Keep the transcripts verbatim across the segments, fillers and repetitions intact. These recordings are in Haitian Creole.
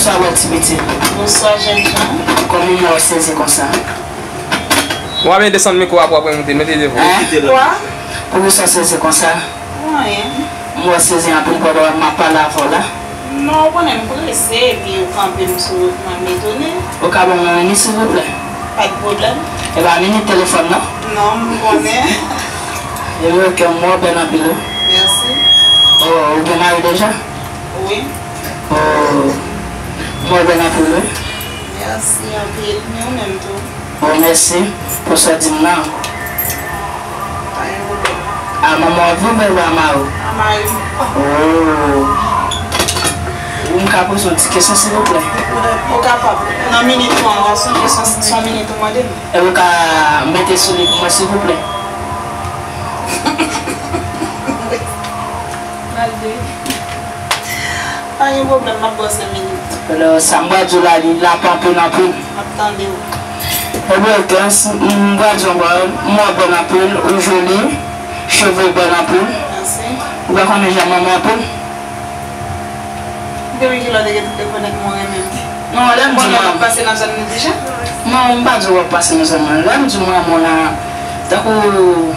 Bonswa, bèl ti pitit. Bonswa, jènjan. Kòman w sezi konsa? W ap desann mikwo a pou w ap remoute, mete devan. Hein? Poukisa w sezi konsa? Anyen. M wè w sezi anpil pandan m ap pale avè w la. Non, ou konnen m prese, epi ou kanpe m sou wout mwen, m etone. Ou ka ban mwen minit, silvouplè? Pa de pwoblèm. E pa minit telefòn, non? Non, m konnen. Ebyen, oke, m wè w bèl anpil, wi. Mèsi. Oh, ou gen mari deja? Wi. Oh, m wè w bèl anpil, wi. Mèsi anpil. Men ou menm tou? Bon, mèsi pou sa w di m nan. Pa gen pwoblèm. A, manman w ap viv oubyen a mari w? A mari m. Oh. Ou m ka poze yon ti kesyon, silvouplè? Ou kapab. Nan minit ou an, se yon kesyon, se yon minit ou mande m. E ou ka mete sou li pou mwen, silvouplè? Malgre. Pa gen pwoblèm, m ap ba w senk minit. Alò, sa m pral di w la, li la pa anpil anpil. M ap tande w. Ebyen, oke, m pral di w yon bagay, m wè w bèl anpil, ou joli, cheve w bèl anpil. Mèsi. Ou pa konnen jan manman w anpil? Depi kilè w te gen rekonèt mwen renmen m? Non, lè m di manman. Bon, lè w ap pase nan zòn nou deja? Non, m pa di w ap pase nan zòn mwen. Lè m di manman w la, tankou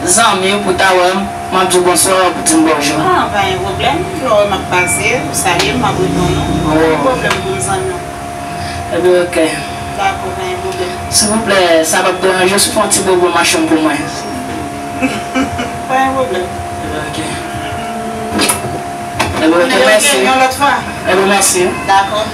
zanmi w pou ta wè m, m ap di w bonswa, w ap di m bonjou. Ah, pa gen pwoblèm. Lè w wè m ap pase, ou salye m, m ap reponn ou. Oh. Pa gen pwoblèm pou m zanmi w. Ebyen, oke. Dakò, pa gen pwoblèm. Silvouplè, sa p ap deranje w si w fè yon ti bobo machann pou mwen? Pa gen pwoblèm. Ebyen, oke. Ebyen, oke, mèsi. Yon lòt fwa. Ebyen, mèsi. Dakò.